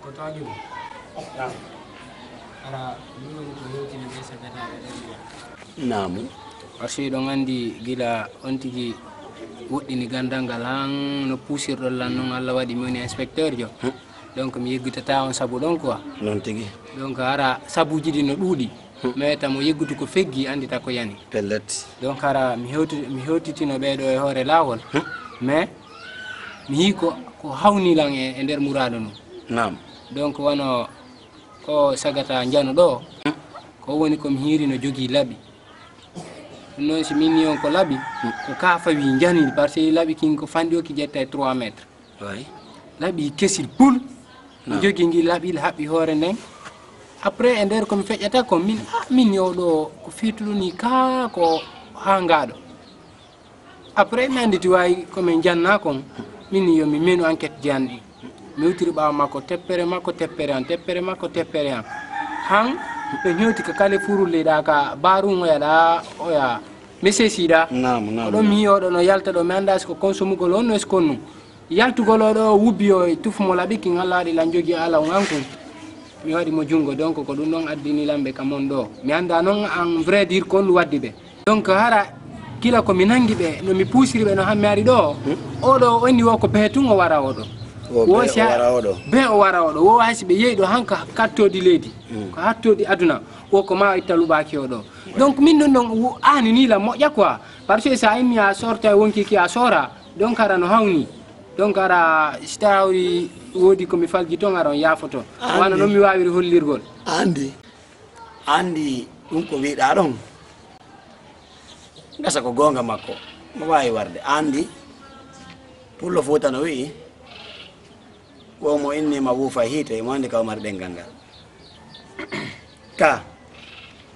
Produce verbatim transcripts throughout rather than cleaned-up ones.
Ko tooñi mo. Naam. Hara ɗum woni ko hewtini ɓe sagataaɓe ɗen ɓe. Naam. Parce que hiɗon anndi gila on tigi woɗɗini ganndal ngal han no puusirɗon lan non, Alla waɗi mi woni inspecteur jo. Hmm. Donc mi yeggitataa on sabu ɗon quoi. Noon tigi. Donc hara sabuuji ɗin no ɗuuɗi. Hmm. Mais tamo yeggutu ko feggi anndita ko yani. Pellet. Donc hara mi hewti-, mi hewtitino ɓee ɗoo e hoore laawol. Hmm. Mais mi yii ko, ko hawni lan e, e nder muraadu ndun. Naam. Donc wano o sagata njano ɗoo, hmm, ko woni ko mi hiiri no jogii laɓi. Ɗum noon si min nii on ko laɓi, hmm, ko ka fawi njani, parce que laɓi kin ko fanɗi o ki ƴetta e trois mètres. Way. Laɓi kesil pul. Naam. Jogi ngi laɓi haɓɓi hoore nden. Après e nder ko mi feƴƴata ko min, ah, min yo ɗo ko fiituɗo ni ka ko haa ngaɗo. Après mi annditi wawi ko min janna kon. Min yo mi menu enquête ji an ɗi. Mi wutiri ɓaawo makko teppere makko teppere an, teppere makko teppere an. Han ɓe hewti ka kale furulle ɗa ka barun oya ɗa oya. Monsieur Sida. Naam, naam, oɗon mi yi'i oɗo no yalta ɗo, mi anndaa si ko konsomugol on no e si ko nun. Yaltugol oɗo o wubbi o e tufu mo laɓi kin, Allah waɗi lan jogii ala on an kun. Mi waɗi mo junngo, donc ko ɗum ɗon addini lan ɓe ka mon ɗo. Mi anndaa non en vrai dire ko honɗum waddi ɓe. Donc hara kila ko mi nanngi ɓe, no mi puusiri ɓe no han mi ari ɗo. Hmm? Oɗo o inni wo ko bee tun o wara oɗo. Wo bee o wara oɗo. Bee o wara oɗo. Wo hay si ɓe yehi ɗo han ka kattoodi leydi. Hmm. Ko hattoodi aduna. Wo ko ma o itta luɓaaki oɗo. Donc min ɗum ɗon wu-, aani ni la moƴƴa quoi. Parce que sa inni a sorta e wonki ki a sora, donc hara no hawni. Donc hara si tawi woodi ko mi falji ton hara on yaafoto. Andi. Wano non mi waawiri hollirgol. Andi. Andi ɗum ko wiɗa ɗon. Gasa ko goonga makko. Mo waawi warde. Andi. Pullo Fuuta no wi'i. Wo mo inni ma wuufa hiite, mo anndi ka o mari ɗenngal ngal. Ka.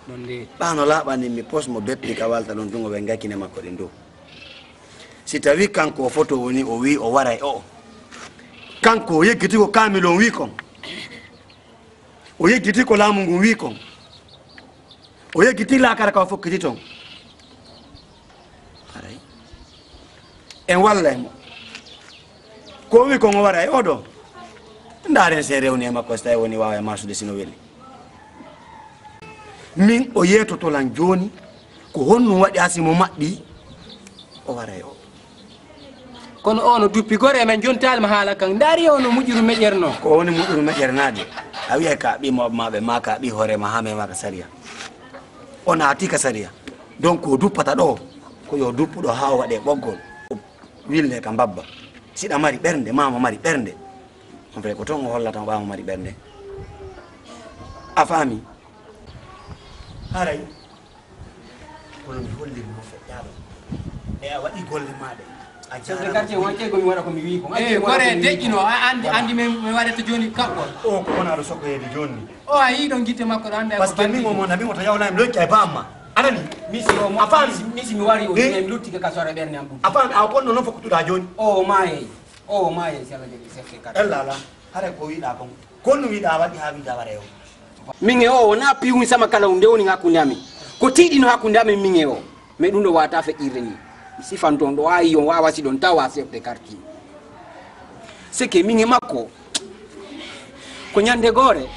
Ɗon de. Ɓaano laaɓani mi pos mo beppi ka walta ɗon tungo ɓe ngakine makko ɗin dow. Si tawi kanko o foto woni o wi o waray o. Kanko o yeggiti ko kaamil on wi kon. O yeggiti ko laamu ngun wi kon. O yeggiti laakara ka o fokkiti ton. Haray. En wallay mo. Ko o wi kon o wara e oɗo. Ndaaren si en rewni e makko si tawi woni waawa e maasude si no weli. Min o yeetoto lan jooni ko honɗum waɗi haa si mo maɓɓi o wara e o. Kono o no duppi gore, men jontaali ma haala kan. Ndaari o no muƴƴuru meƴƴere no. Ko woni muƴƴuru meƴƴere naade? A wi'ay ka ɓii mawɓe ma ɓe ma ka ɓii hoore ma haa mema ka sariya. O naati ka sariya. Donc ko duppata ɗo, ko yo duppu ɗo haa o waɗe ɓoggol. Wille ka mbabba. Siɗa mari ɓernde, maama mari ɓernde. On fait ko ton o hollata mo ɓaama mari ɓernde. A faami? Haray. Kono mi holliri mo feƴƴaaɗo. E a waɗi golle maaɗe. A jaaraama. Chef de quartier, wancey ko mi waɗa ko mi wi'i ko. Eh, gore deƴƴino, a andi, andi men, mi waɗata jooni kaɓɓol. O ko wona ɗo sokkoyeede jooni. O a yii ɗon gite makko ɗo anda. Parce que min o mo nabi mo to yawlani mi lokki ay bamma. Anani? Misi o mo, a faami? Misi, misi mi wari o, eh? Mi lutti ka sore ɓerne am ɗum. A faami? A konno non fokkutuɗa jooni. O maaye. O maaye si Allah jaɓi chef de quartier. Ella ala. Hare ko wiɗa kon. Konno wiɗa waɗi ha wiɗa wara e o. Min e o wona piwun sama kala hunde woni hakkunde amin. Ko tiiɗino hakkunde amin min e o. Mais ɗum ɗo wata feƴƴirde ni. Mi sifan ton ɗo ayi on wawa si ɗon tawa chef de quartier. C'est que min e makko ko ñande gore.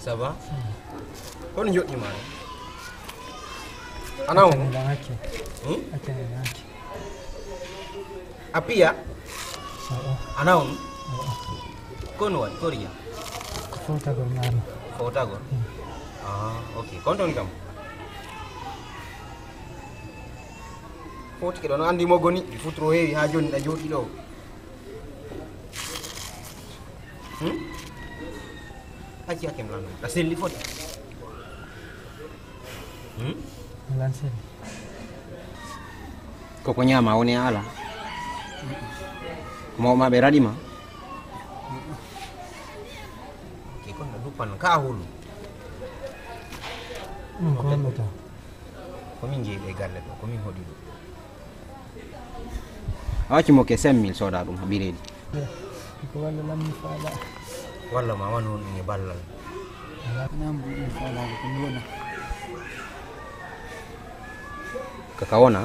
Ça va? Kono joɗɗi ma? Ana on? Acca mi ɗon acci. Hmm? Acca mi ɗon acci. A piya? Oo. Ana on? Oo. Kono waɗi, koriya? Ko fowtagol maami. Fowtagol? Hmm. Ah, ok. Kon ton kam? Foti ke ɗon anndi mo goni, mi futuro heewi haa jooni ɗa jooɗi ɗo. Hmm? Acci hakke mi lanno. Ɗa selli foti. Hmm? Lan selli. Koko ñaama woni a ala. Mawɓe ma ɓe raɗi ma. Ke kon no duppan ka hulu. Hmm, ko wonno ta? Ko min jeyi ɓe galle ɗo, ko min hoɗi ɗo. A wacci mo ke cinq mille soda ɗum bireedi. Ko walla lammi faala. Walla ma wano ɗum e ballal. Ala nan bu ɗum faala ko mi wona. Kaka wona.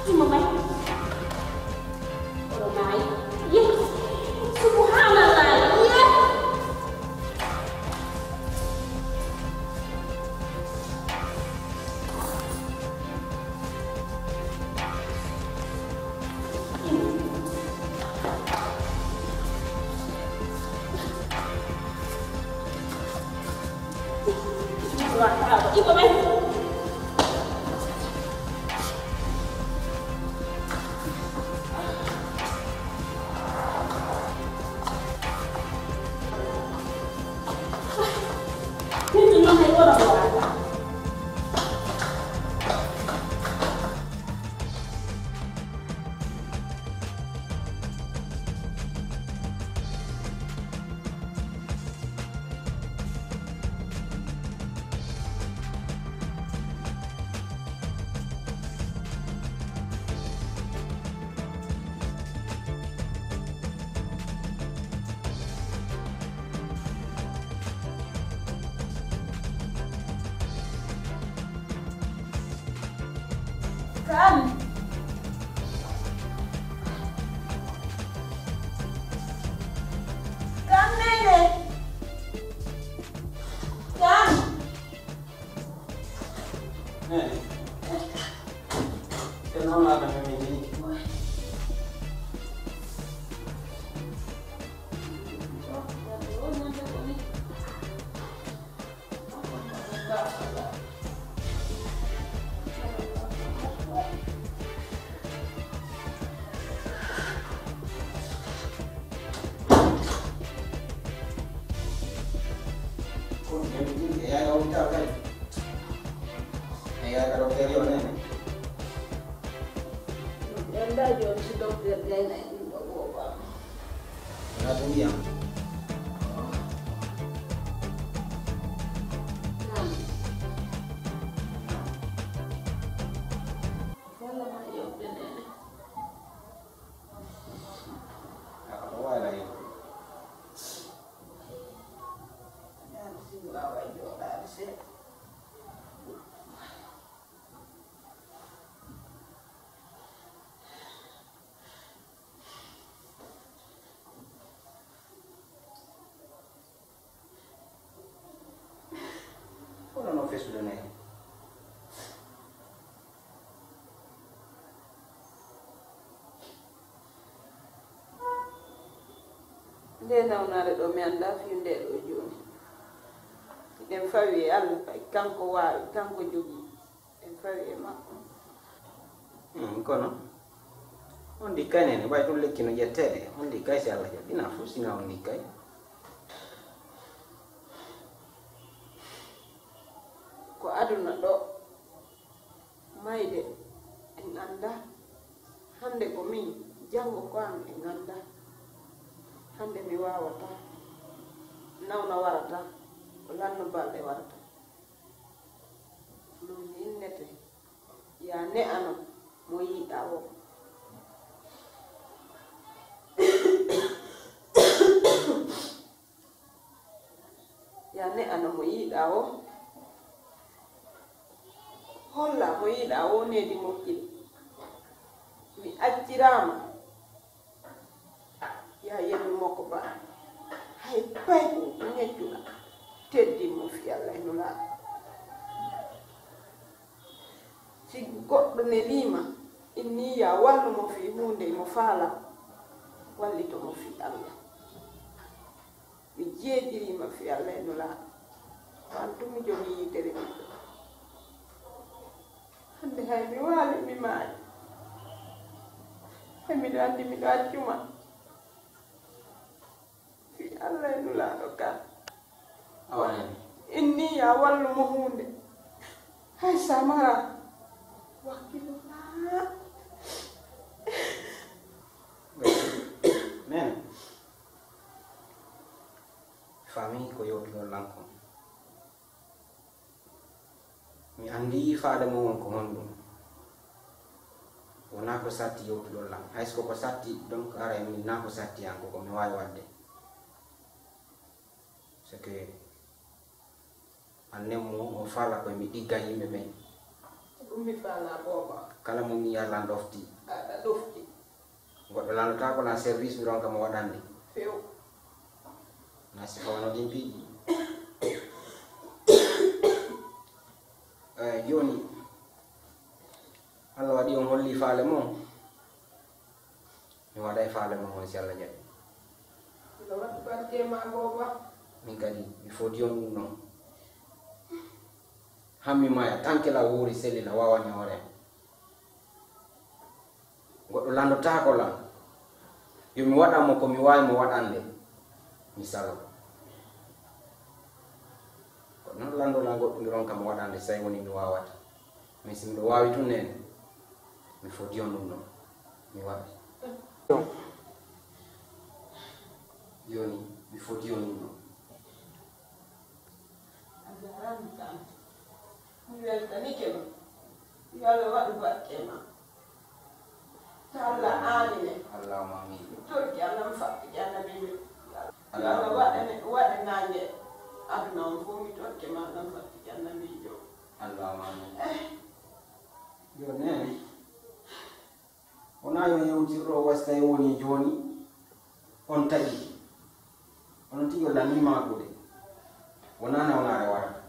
Imam ay. Oɗo maayi. Yeh. Subhanallah. Yeh. Kan. Kan nene. Kan. Nene. Kan hono adama min ni. Kono ɓen ɗin ɓe yaha hopital kadi. Ɓe yaha ka docteur yo nene. Ɓen da joni si docteur gayna en ɗo wowa. Wala ɗum yam. Naam. Wala ma yoɓɓe nene. Aɗa waala yoɓɓe. Ñande si mi wawa jooɗaade seeɗa. Kono no fesude nayi. Nde nawnaare ɗo mi anndaa fii nde ɗo jooni. Eɗen fawi e Allah, kay kanko waawi, kanko jogii. En fawi e makko. Hmm, kono on ndi kay nene, way ɗum lekki no ƴetteede. On ndi kay si Allah jaɓi, na fof sina on ndi kay. Ko aduna ɗo, mayde en anndaa. Hannde ko min, janngo ko an en anndaa. Hannde mi waawataa. Nawna warataa. Ko lanno balɗe warataa. Ne'ano mo yiɗaa o. Ya ne'ano mo yiɗaa o. Holla mo yiɗaa o, needi mo kili. Mi acciraama. Ya yennu mo ko ba. Hay pay ko ñeccuɗa. Teddi mo fi Allah e Nulaaɗo. Si goɗɗo neliima, inni ya wallu mo fii huunde mo faala, wallito mo fii Allah. Mi jeejiriima fii Allah e Nulaaɗo. Ko an tun mi jogii yitere ɓiɗɗo. Hannde hay mi waali, mi maayi. Hay miɗo anndi miɗo accuma. Fii Allah e Nulaaɗo kan. Awa nani. Inni ya wallu mo huunde. Hay sa mara. Wakkilo naa. Men. Famii ko yewtuɗon lan kon. Mi anndi faale mon on ko honɗum. Wonaa ko satti yewtuɗon lan. Hay so ko ko satti, donc, aray min naa ko satti an, ko ko mi waawi waɗde. C'est que an nem mo on faala koye mi ɗigga yimɓe ɓen. Ɗum mi faala booba. Kala mo mi yallan ɗofti. Aɗa ɗofti. Goɗɗo landotaako lan service mi ronka mo waɗande. Few. Na si fawano ɗin piiji. Eh, jooni, Allah waɗi on holli faale mon. Mi waɗay faale mon on si Allah jaɓi. Miɗo waɗi barke ma, booba. Min kadi, mi fodi on ɗum ɗon. Hammi maya, tanke la wuuri selli la waawani hoore. Goɗɗo landotaako lan. Yo mi waɗan mo ko mi waawi mo waɗande. Mi salo. Ko non lando lan goɗɗum mi ronka mo waɗande, say woni mi waawata. Mais si miɗo waawi tun nene, mi foti on ɗum ɗon. Mi waɗi. Jooni, mi foti on ɗum ɗon. A jaaraama, tante. Mi weltanike ma. Yo Allah waɗu barke ma. Yo Allah aamine. Allahumma amin. Mi torki Allah, mi fattike annabiijo. Yo Allah waɗane, waɗe naange aduna on fof. Mi torke ma Allah, mi fattike annabiijo. Allahumma amin. Eh. Yo nene. Wonaa yo yewtirɗo o wasi tawi woni jooni on taƴi. Onon tigi on lannii maakude. Wonaa nawnaare warata.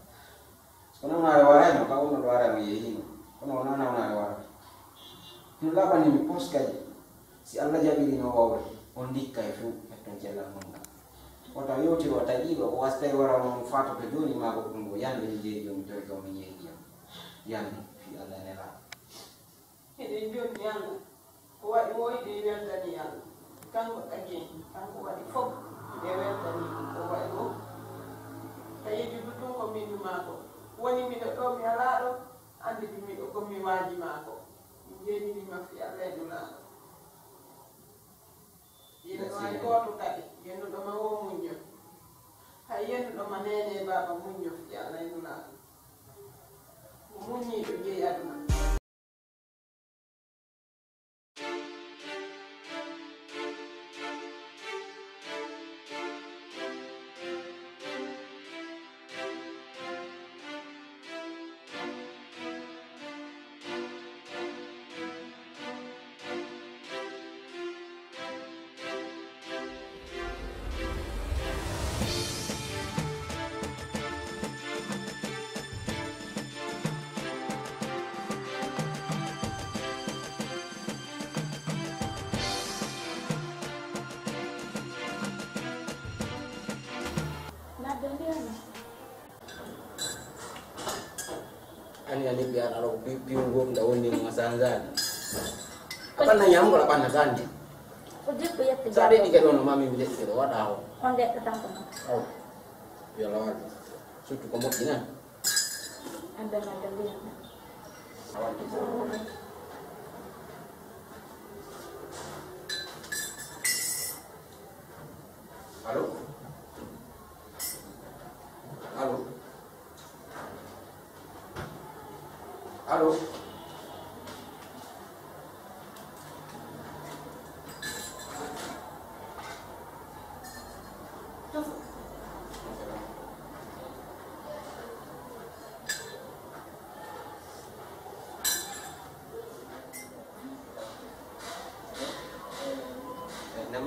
So ko nawnaare warayno, ka wonno ɗo ara mi yehiino. Kono wonaa nawnaare warata. Hino laaɓani mi pos kadi. Si Allah jaɓiri no wawre, on ndikka e fuu, hetton cellal mon ngal. Wota yewtir o taƴiiɗo, o wasi tawi wara on fatoto jooni maa goɗɗum ngo. Yande mi jeyi jooni, toy ko mi yehi jam. Yande, fii Allah e Nelaaɗo. Eɗen jonni Allah. Ko waɗi o, eɗen weltani Allah. Kanko tagi en, kanko waɗi fof. Eɗen weltani mo ko waɗi o. Tawi du tun ko min maako. Woni miɗo ɗo, mi alaa ɗo. Anndi du miɗo ko mi waaji maako. Mi jeenini ma fii Allah e Nulaaɗo. Yimɓe waɗi gooto kadi. Yennuɗo ma o muñño. Hay yennuɗo ma neene e baaba muñño fii Allah e Nulaaɗo. Ko muññiiɗo jeyi aduna. Ani, ani, ɓiya aɗa ko pi-, piwol gooto nda wonni mo sanzaani. A ɓanna ñaamgol, a ɓanna gandi. Ko jikku yetti. Sa deɗi ke ɗon, mami mi deɗi ke ɗo, waɗa o. On deɗɗo tan ko non. Aw. Yo Allah waɗu. Surtout ko moƴƴi nan. Adda, adda, mbiya. A waɗi. Allo? Allo? Allo?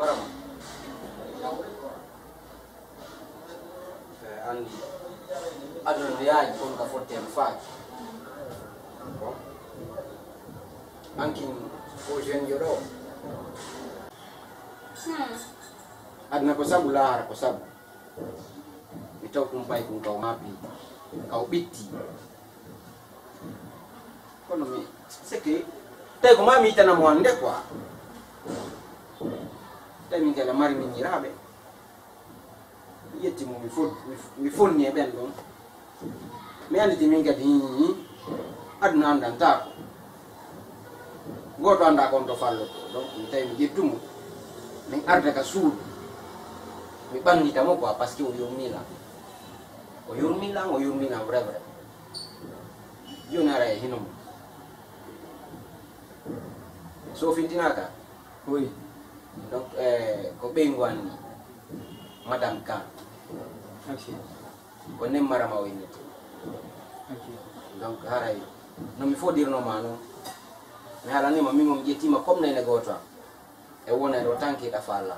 Barama. Eh, anndi aduna no yaaji, kono ka fotte en faaki. Bon. Ankin ko jeune yo ɗo. Hmm. Aduna ko sabu, laara ko sabu. Mi taw ɗum pay ɗum kaw maapi, kaw ɓitti. Kono mi seke, tawi ko maa mi yitana mo hannde quoi. Tawi min kala mari min ñiraaɓe. Mi yetti mo, mi fod-, mi f-, mi fonni e ɓen ɗon. Mi annditi min kadi, hi, hi, aduna anndantaako. Gooto anndaa kon to falloto. Donc, mi tawi mi ƴettu mo. Min arda ka suudu. Mi ɓanngita mo quoi, parce que o yurmii lan. O yurmii lan, o yurmii lan vrai, vrai. Jooni ara e hino mo. So fintinaaka? Oui. Donc, eh, ko ɓeyngu an ni. Madame Khan. Ok. Ko Nemmara ma o innete. Ok. Donc, haray, no mi fodirno ma noon, mi haalanii ma, min mo mi ƴettii ma comme nene gooto am. E wona ɗo tanke ɗa faala.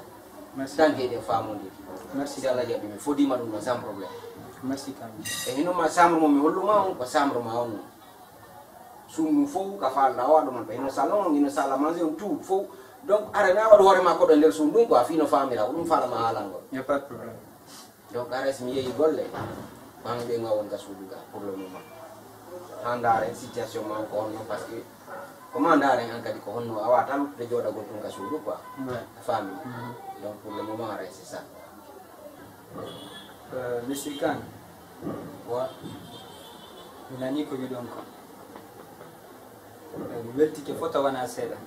Merci. Tanke ɗe faamondiri. Merci. Si Allah jaɓi, mi fodii ma ɗum ɗo sans problème. Merci, Khan. E hino ma chambre mo mi hollu ma on, ko chambre ma on non. Suudu ndun fof ka faalɗaa o, a ɗuman ɗo. Hino salon on, hino salle à manger on, tout fof. Donc, ara na waɗu hoore ma ko ɗo nder suudu ndun quoi, fii no faamira, ko ɗum faala ma haalangol. Y a pas de problème. Donc, ara si mi yehi golle, maa mi ɓe ma won ka suudu ga pour le moment. Haa ndaaren situation ma on ko honno, parce que ko ma ndaaren an kadi ko honno, a waawataa luttude jooɗagol tun ka suudu quoi. Ouais. A faami? Mhm. Donc, pour le moment, ara c'est ça. Euh, Monsieur Khan, wa, mi nanii ko wiɗon kon. Eh, mi weltike fota wona seeɗa.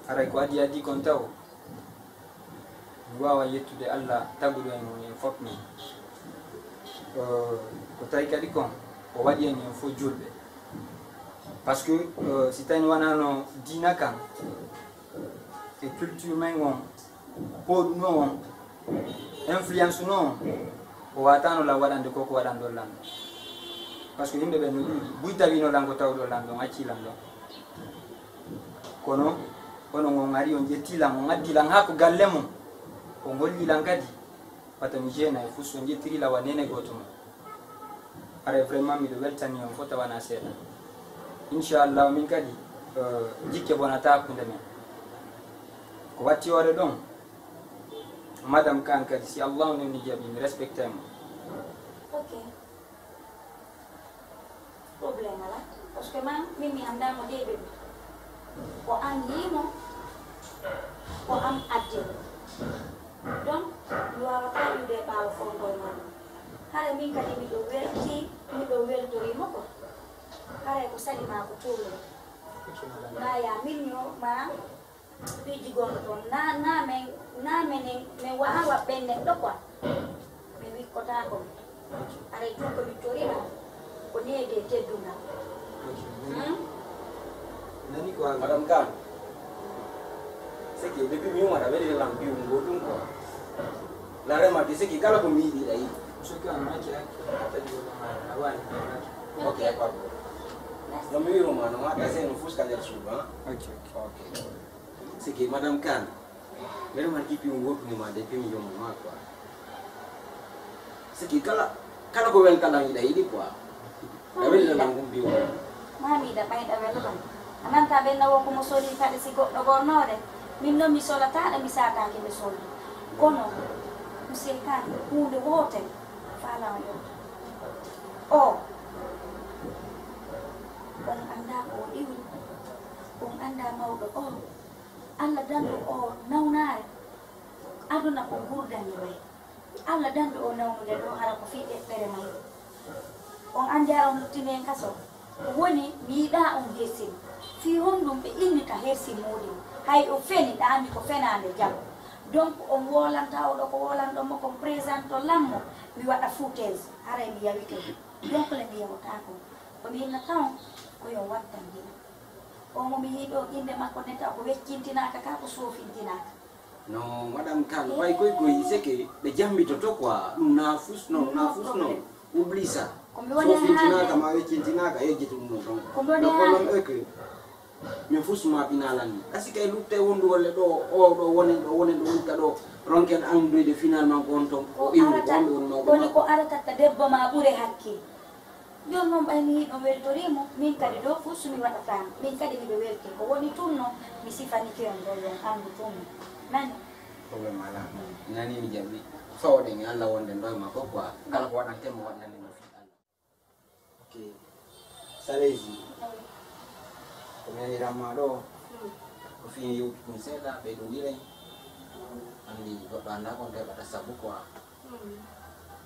Haray ko adii adii kon taw, mi waawa yettude Allah taguɗo en on en fof min. Eh, ko tawi kadi kon, o waɗi en en fof julɓe. Parce que, eh, si tawi wonano diina kan e culture men on, pooɗuno on, influence no on, o waatano lan waɗande ko ko waɗanɗon lan ɗon. Parce que yimɓe ɓen no ɗuuɗi. Buy tawino lan ko tawɗon lan ɗon, accii lan ɗon. Kono, onon on ari on ƴetti lan, on addi lan haa ko galle mon. On holli lan kadi, wata mi jeena e fus, on ƴettiri lan wa nene gooto mon. Haray vraiment miɗo weltani on fota wona seeɗa. Inchallah min kadi, eh, jikke bonata hakkunde men. Ko watti hoore ɗon, Madame Khan kadi, si Allah newni jaɓi, mi respecte mo. Ok. Problème alaa. Parce que man, min mi anndaa mo dee ɓe. Ko an yii mo, ko an addi mo. Donc, mi waawataa iwde e ɓaawo fonkoy ma ɗum. Hara min kadi miɗo welti, miɗo weltori mo ko. Haray ko saɗi ma ko tuulo. Ma ya min yo, ma piiji gonɗo toon. Na, na men, na menen, men waawa ɓen neɗɗo quoi. Men wikkotaako men. Haray tun ko mi torima, ko needi e teddungal. Hmm? Nani ko haali. Madame Khan, c'est que depuis mi umata weli lan biyu ngo ɗum quoi. La remarque, c'est que kala ko mi yiɗi ɗa yiɗi. Monsieur Khan, ma ci hakke, hatta ɗi wona ma, a wawi, a wawi. Ok, d'accord. No mi wiro ma, no ma, ta c'est no fus ka nder suudu, hein? Ok, ok. Ok. C'est que Madame Khan, vraiment, qui peut vous prendre ma depuis mi jomo ma quoi. C'est que kala, kala ko wel kala yiɗa yiɗi quoi. Ɗa weli lan ɗum biyu. Mamiɗa ɓayɗa welo ɗon. A nanta ɓen na wo ko mo soli kadi si goɗɗo gornoɗe. Min noon mi solataɗe, mi sataki ɓe soli. Kono, monsieur Khan, huunde woote faalama ɗo. O, on anndaa ko o iwri. On anndaa mawɗo o. Allah danɗo o nawnaare. Aduna ko ngurdannde may. Allah danɗo o nawnude ɗo, hara ko fii ɗeɓɓere may. On anndi hara on luttini en kaso? Ko woni, mi yiɗaa on hersin. Fii honɗum ɓe inni ka hersin muuɗum? Hay o feni, ɗaami ko fenaande jam. Donc, on woolanta oɗo ko woolanɗon mo kon, présente lan mo, mi waɗa footage, haray mi yawike. Donc, le mi yawataa kon. Ko mi innata on, ko yo wattan gila. O mo mi yii ɗo innde makko nden taw ko weccintinaaka ka, ko soofintinaaka. No, Madame Khan, way koy koy, c'est que ɓe jammitoto quoi, ɗum na fus non, na fus non. Oublie ça. Ko mi woni soofintinaaka ma weccintinaaka, yejjiti ɗum non donc. Ko mi woni donc, haa non, ok. Min fus ma pinalan ni. Asi kay lutte wondu wala ɗo, o ɗo wonen, ɗo wonen, ɗo wonta ɗo. Ronken andude finalement ko on ton, ko iwu, ko on ɗon mawɗo. Koni ko arata ka debbo ma ɓure hakke. Jon noon ɓay mi yiɗon weltorimo, min kadi ɗo fus mi waɗatama. Min kadi miɗo welti. Ko woni tun noon, mi sifanike on ɗo yon andu tun. Nani? Problème ala. Nani mi jaɓi. Fawɗen e Allah wonden ɗo e ma fof quoi. Kala ko waɗanten mo waɗanande mo fi Allah. Ok. Salesi. Ko mi naniran ma ɗo. Ko fii yewti ɗum seeɗa, ɓeydo ndiren. Andi goɗɗo annda ko on heɓata sabu quoi.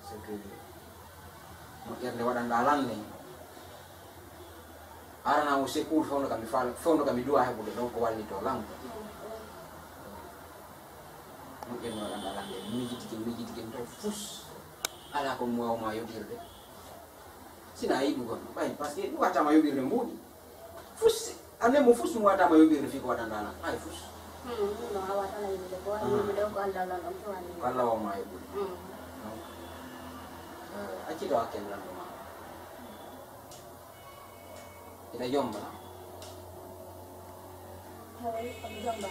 C'est que moƴƴere nde waɗanɗa lan ne. Arana mo secours fewndo kam mi faala, fewndo kam mi duwa heɓude ɗon ko wallito lan. Moƴƴere nde waɗanɗa lan ne. Mijitike, mijitike to fus. Ala ko mi wawma yoɓirde. Sina yiɗugol. Ɓay, parce que ɗum wattama yoɓirde mbuuɗi. Fus, annen mo fus mi wattama yoɓirde fii ko waɗanɗa lan. Ay, fus. Hmm, ɗum ɗon a wattana yimɓe ko wani yimɓe ɗo ko Allah lan ɗon ko wani. Ko Allah wawma yoɓude. Hmm. Donc, eh, accito hakkille lan ɗo ma. Ina jomba. Hawi, ko mi jomba.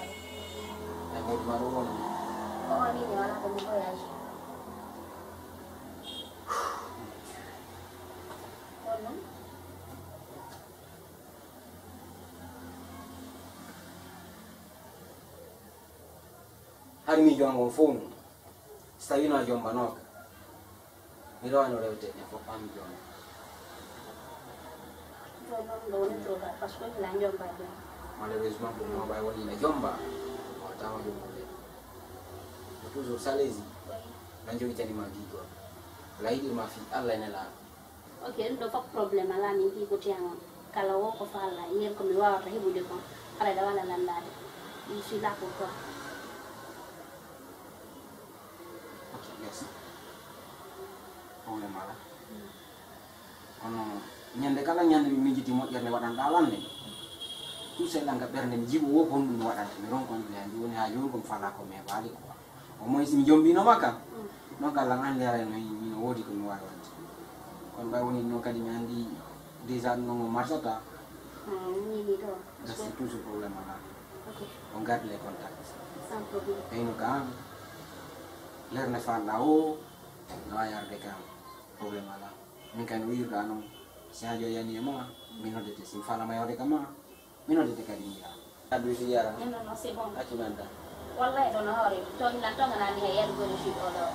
Ay, mawɗo ma ɗo woni. O woni ni wala ko mi voyage. Ɗon non. Har miijo am on fof noon, so tawii no a jombanooka, mi rewano rewde e fof, ɓam jooni. Jooni noon ɗo woni tooka, parce que hila jomba jooni. Malheureusement pour moi, ɓay woni ina jomba, o wataama jombude. Ko toujours Salesi, lan jogitani ma giggol. Wala yiɗirma fii Allah e Nelaaɗo. Ok, ɗum ɗo fof problème alaa, min ɗi ko teeŋon. Kala wo ko falla, nden ko mi waawata heɓude kon, haɗa ɗa wala lanndaade. Je suis là pour toi. Ok, merci. Problème alaa. Kono ñande kala ñande mi miijiti moƴƴere nde waɗanɗa lan nde. Tout seeɗa nga ɓernde mi jiiɓo wo ko honɗum mi waɗanta. Mi ronko mi andi woni haa jooni ko mi fala ko mi heɓaali ko. Au moins si mi jombino makka. Mm. Donc Allah anndi haray no, no woodi ko mi waawi waɗde. Kono ɓay woni noon kadi mi anndi déjà ɗum noon o marsata. Ah, ni, ni ɗo. Gasi toujours problème alaa. Ok. On garde les contacts. Sans problème. Ɓeyno ka an, lerne falɗa o, no waawi arde ka an, problème alaa. Min kay no wiirɗa noon, si haajo yani e ma, mi noddete. Si mi faalama yawde ka ma, mi noddete kadi mi yaha. Addu si yara. Non, non, non, c'est bon. Accu nanta. Wallahi ɗon hoore, toon lan toon anani hay yadu goni si ɗo ɗo.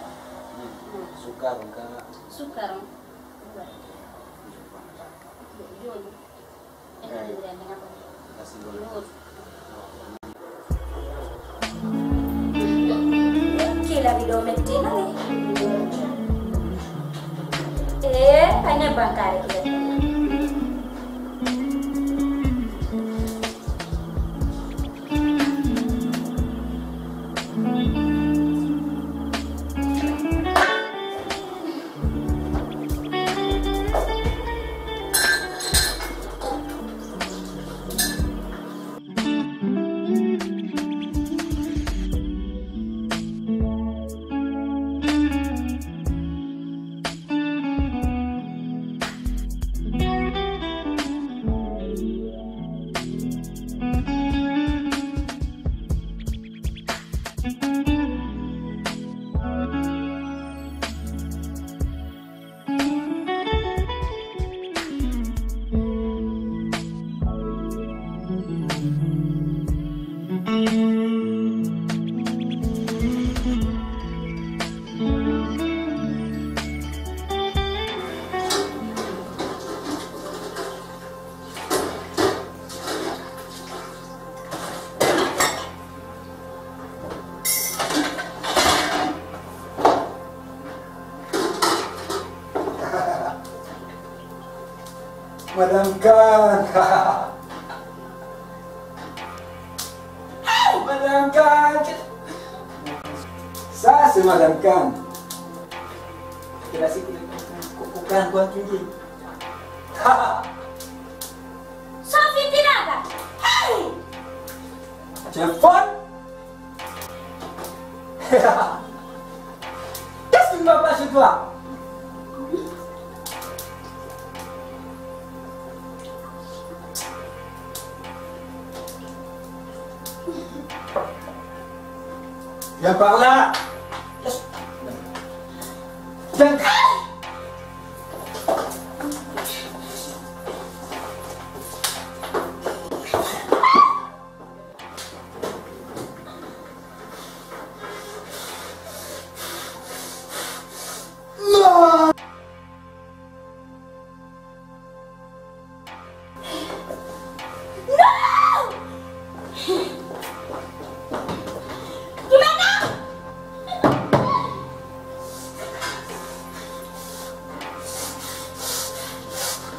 Hmm. Hmm. Sukkaron ka. Sukkaron. Jooni. Eh, merci beaucoup. Kii laɓi ɗo metti no ni. Eh, a ñebban kaare kii. Madame Khan. Madame Khan. Ça, c'est Madame Khan. Kila siku ko, ko Khan kwa kingi. Sophie Tinaga. Hey! Tu es folle? Qu'est-ce qui ne va pas chez toi? Viens par là. Viens. Non.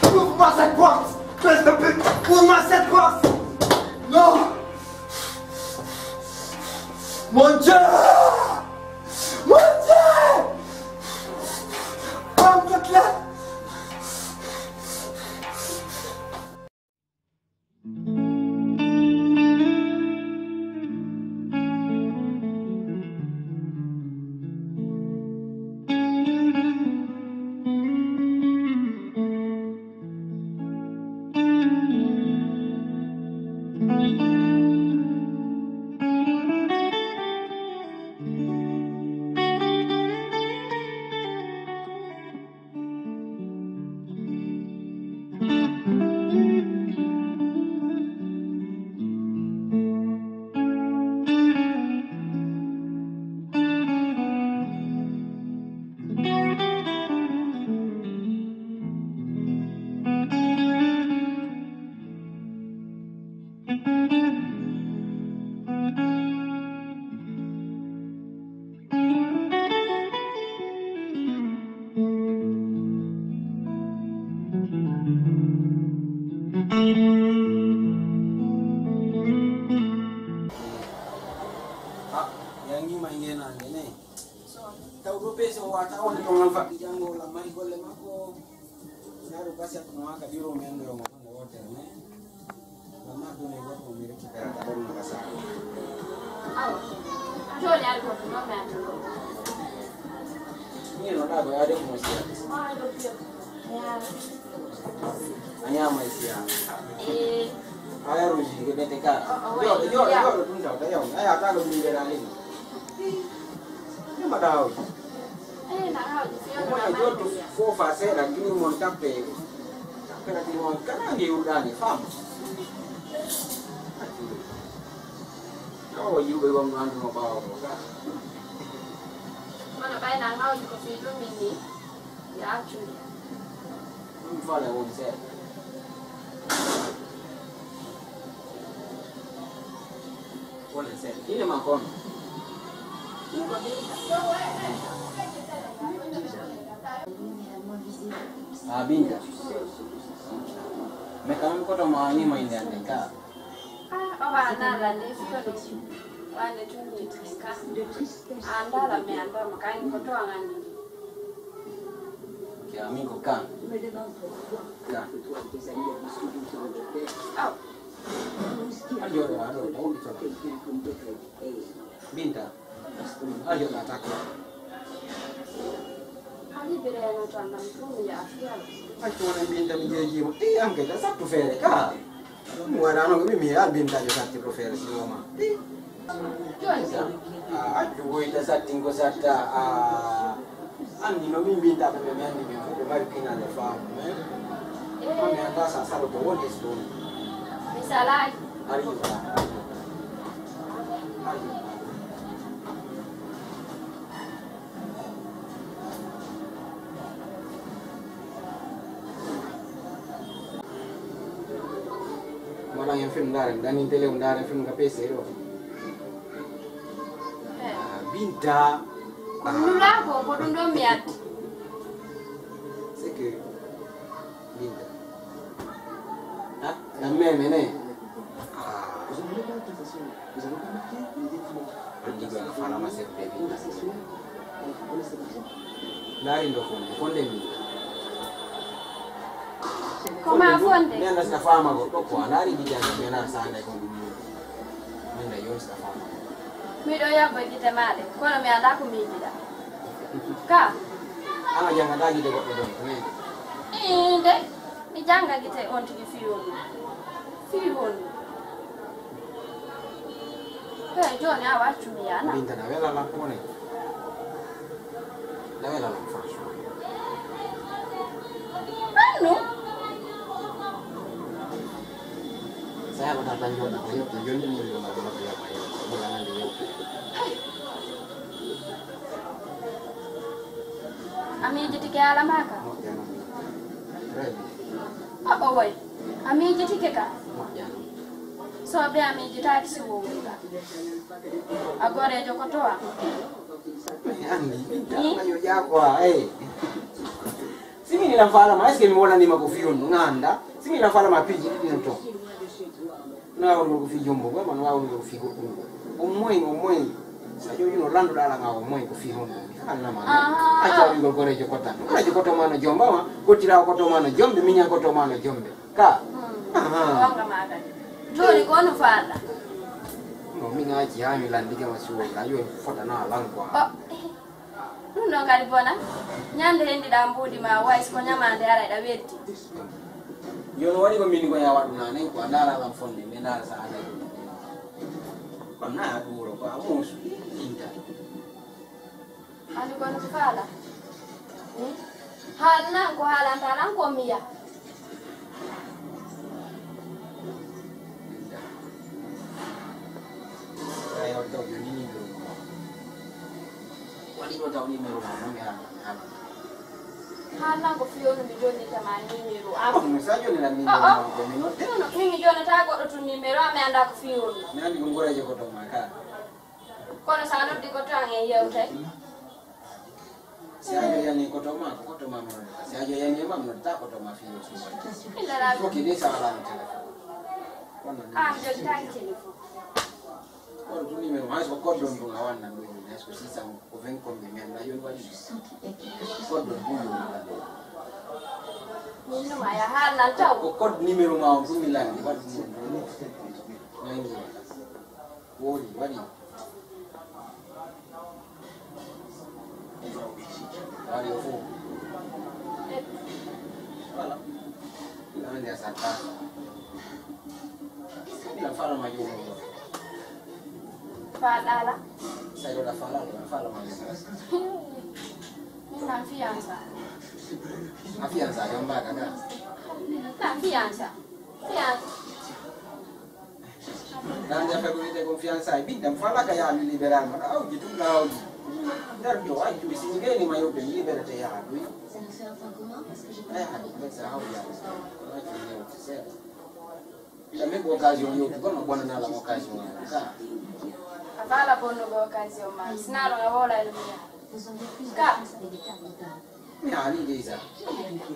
Ouvre-moi cette porte. Fils de pute, ouvre-moi cette porte. Non. Mon Dieu. Mon Dieu. Homme de clé. Ah, yangi mai ngena ngene. Taw ɗo peese o wata wonde to ngal faɗɗi janngo walla mari golle makko. Ndaa ɗo gasi hakkunde maa ka biro men ɗo mo ɗon e wootere men. Ngam maa ɗum e goɗɗo mo mi récupérata ɗon no gasa. Awa. Joni ari goɗɗo noon mi anndi. Ni no ɗa ɗo yaade ko mo siya. A ñaama e siya. Eh. A yaruji ko ɓete ka. Jooɗo, jooɗo, jooɗo ɗum tawta yaw. A yaata ɗo ɗum mbeɗa leydi. Ɗum mbaɗa hawji. Mona jottu fofa seeɗa gini mon tappe. Tappena gini mon kana nge yuɗani fam. Awo yiwɓe wonno anduno ɓawo ko ga. Kono ɓayna hawji ko fi ɗum min ni. Ya accu. Ɗum fale won seeɗa. Wala seeɗa. Inde ma kono? A Binta. Mais quand même, koto ma ni ma inde ande ka. Ah, o ba na la ne fi o ne. Wa ne tun ni ka. Anda la me anda ma kan ko to angani. Ke ami ko kan. Kan. Aw. A jooɗo ma ɗo, a woɗɗito. Binta, a jooɗa takko. Accu wona Binta mi jeejiima. Eyi, am kadi a sattu feere ka. Ɗum waɗa noon ko mi, mi yi'a Binta jo satti ko feere si woma. Eyi. Jooni sa. A accu woyta sattin ko satta. A anndi no min mbinta ɓe, ɓe mi anndi ɓe fof ɓe mari pinal e faamu. Mais on mi annda sa saloto won e so woni. Mi salaayi. Ari. Ari. Mbaɗan en film, ndaaren, danin télé o, ndaaren film ka P C ɗo. Ah, Binta. Ko ɗum nulaa ko, ko ɗum ɗon mi addi. C'est que Binta. Ah, la même, ne? Ah. Anndi ko no farama seppe Binta. Ndaari ndo fonde, fonde mi. Ko ma fonde? Mi annda si a faama goɗɗo ko a ndaari gite am, mi annda sande ko ɗum. Mi annda yon si a faama. Miɗo yabba gite maaɗe, kono mi annda ko miijiɗa. Ka? An a janngata gite goɗɗo ɗon, ko men? Inde, mi jannga gite on tigi fii honɗum? Fii honɗum? Eh, jooni a waccu mi yana. Min tan a wela lan ko ne. Na wela lan franchement. Annu. Saya ko tan jooni ko yo tan jooni ni ko ma ko ya ma yo. Ko la nan yo. A miijitike haala maa ka? Moƴƴa noon. Très bien. Aɓa woy. A miijitike ka? Moƴƴa noon. Sooɓe a miijitaaki si wowluɗa. A goreejo ko towa. Mi anndi. Mi anndi yo ƴaa quoi, ey. Si min ilan faalama, est-ce que mi wolanima ko fiyon ɗum? A annda? Si min ilan faalama piiji ɗiɗi ɗin to. No waawruno ko fii jombo goo, ma no waawruno ko fii goɗɗum goo. Au moins, au moins, so a ƴooƴino lannduɗo ala maa, au moins ko fii honɗum mi haalnama. Ah. A ƴaawingol goreejo kottan. Goreejo kotto ma no jomba ma, kottirawo kotto ma no jombe, miña kotto ma no jombe. Ka. Hmm. Aha. Gonga ma kadi. Jooni ko no faalɗa? No, min a acci haa mi lanndike ma si wowla, yo fotana lan quoi. Oh. Ɗum ɗon kadi bona. Ñande hendiɗa mbuuɗi ma, way so ko ñamaande ara eɗa welti. Yo no waɗi ko min ko ya waɗu nane, ko a ndaara lan fonde, mi ndaara sa ande. Ko na a ɗuuro, ko a muusu, inta. Ani kono ko faala. Hmm? Haal nan ko haalanta lan ko miya. Ay, on taw yo ni numéro mo. Waɗi ɗo taw numéro mo, non mi haala, mi haala. Haal nan ko fiyonu mi jonnita ma numéro am. Ah, mo sa jonni lan numéro mo, ko mi note. Non, non, min mi jonnata goɗɗo tun numéro am, mi annda ko fiyonu. Mi anndi ko goreejo ko to ma ka. Kono sa noddi ko to an en yewtay. Si a joyani ko to ma, ko to ma mo noddi. Si a joyani e ma mo noddi, ta ko to ma fiyo si. Illa la. Ko ki ni sa wala no téléphone. Kono ni. Ah, mi jonnitaaki téléphone. Kono tun numéro ma, hay so ko code ɗon ɗum a wanna ɗum, hay so ko six cents, ko vingt combien, mi annda yo waɗi. Code ɗon ɗum ɗum. Min no ma ya haalnan taw. Ko code numéro ma on ɗum mi lanndi, waɗi ɗum ɗum. Nangi. Woodi, waɗi. Waɗi o fof. Voilà. Ina anndi a satta. Ina fala ma joomum ɗo. Faɗala. Sai ɗo ɗa fala, ɗo fala ma joomum. Min nan fiyansa. A fiyansa, yo mbaɗa ka. Nan fiyansa. Fiyansa. Nande affaire ko wiyetee kon fiançailles, ɓiɗɗam falaka yaa mi libéral ma, ɗa awdi tum ɗa awdi. Nder ɗo, ay, mi si mi gayni ma yoɓɓe, mi libérete yaa ɗum. Ay, hade, nder sa hawdi yaa ɗum. Kono ay, mi yewti seeɗa. Ɓiɗɗam heɓi occasion yewti, kono bonanaa lam occasion yaa ɗum. Ka. A faala bonnugo occasion ma, sinaa ɗum a wowla e ɗum yaa. Ka. Mi haali déjà.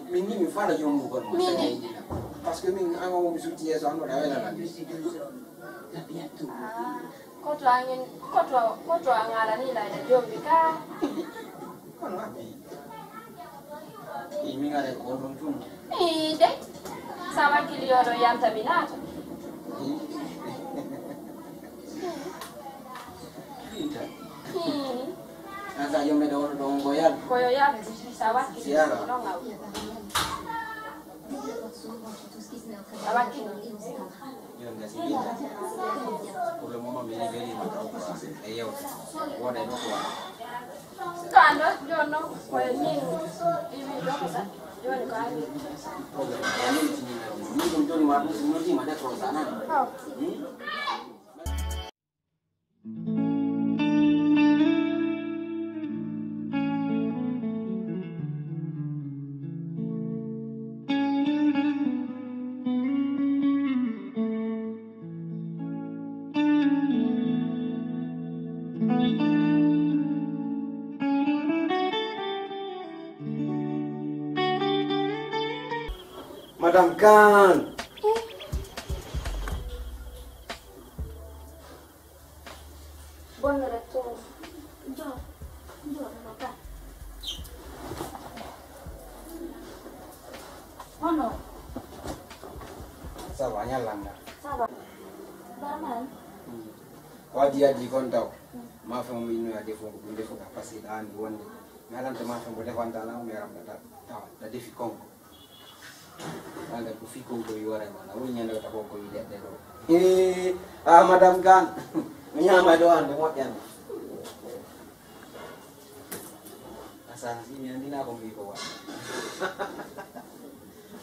Min ni mi fala yombugol ma. Min ni. Parce que min an o mi sutti yeeso an ɗo ɗa wela lan. Ah, koto angin, koto, koto angala ni la da jombi ka. Kono abi. I mi ngare ko ɗon tun. I de. Sama kili yoɗo yanta mi naata. Inta. Hmm. An sa jomme ɗo wonno ɗo on ko yal. Ko yo yal. Sa watti. Si yara. Ɗon aw. Sa watti. Yon gasi inta. Pour le moment, mi libéré ma taw. E yew. Wona e ɗo ko wona. Kando jonno ko e min. Iwi ɗo ko sa. Joni ko ani. Problème. Ani ci numéro mo. Min ɗum joni ma ɗum si noddima décroche a nani. Oh. Hmm? Madame Kane. Bonne réponse. Jo, jo, no ka. Hono. Ça va, ñallanga. Ça va. Ba man. Wadi yadi kon taw. Ma fa mo inno ya defo ko defo ka parce que an wonde. Mi alanta ma fa mo defanta la mi ramda ta. Ta, ta defi kon. Wanda ko fi kon ko yore ma. Na woni ñande ko ta ko ko leɗɗe ɗo. Eh, ah, madame Kane. Ñaama ɗo hannde moƴƴan. A sansi, mi anndi na ko mi wi ko waɗa.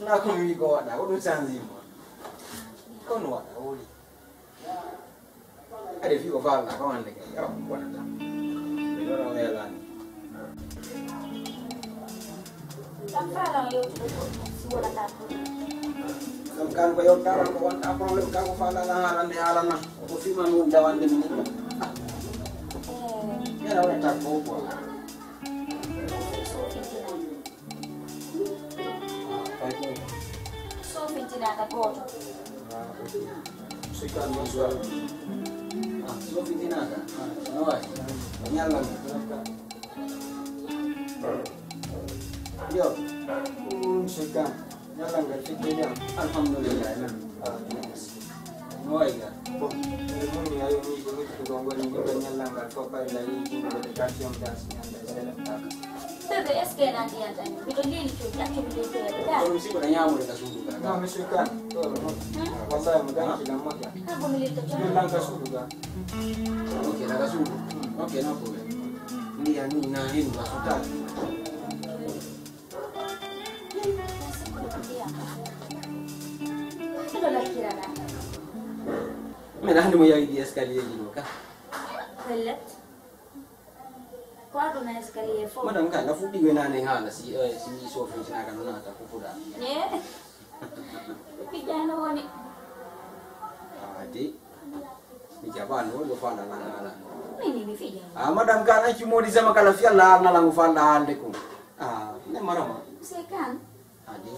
Na ko mi wi ko waɗa, ko ɗum sansi mo. Kono waɗa, woli. Ade fi ko faalɗa ko hannde kay, yaw, wonata. Mi ɗo ɗo weelaani. Kam faalaa yewtude ko si wonata ko. Kam kan ko yewtaran ko wonta problème, kan ko faalaa haalande haalana. Ko fima mi woni dawande mi ni. Eh. Yara wonta ko ko. Sofintinaaka gooto. Sofintinaaka. No waay. Ñalla mi. Yo. Ɗum sukkan. Ñalla ngal fidde jam. Alhamdulillah. No waay ga. Bon, ɗum ni ayo ni ko lutti ko ngoni ni ko ñalla ngal fof pay la yi ko de quartier on das ñande sele. Bébé, est-ce que ena ndiyan tan? Miɗo leli to, ƴattu mi leli to, ya. Kono mi sikko na ñaamude ka suudu ka. Non, monsieur Kane, ɗo no moƴƴi. Hmm? Wallahi, mo danki na moƴƴa. Ka ko mi leli to, ɗum nan ka suudu ka. Ok, na ka suudu. Ok, no problem. Ndiyan ni na hin ba suta. Miɗo lakkira na. Min hannde mo yawi ɗi escalier ji ɗo ka. Pellet. Ko aduna escalier fof. Madame ka, na fuɗɗi wenani haala si, eh, si mi sofintinaka no naata ko fuɗa. Eh. Fijano woni. Ah, de. Mi jabano woni ko fala la la. Mini mi fijano. Ah, madame ka, na ci modi sama kala fi Allah na la ko fala hande ko. Ah, ne marama. C'est quand? Ah, de.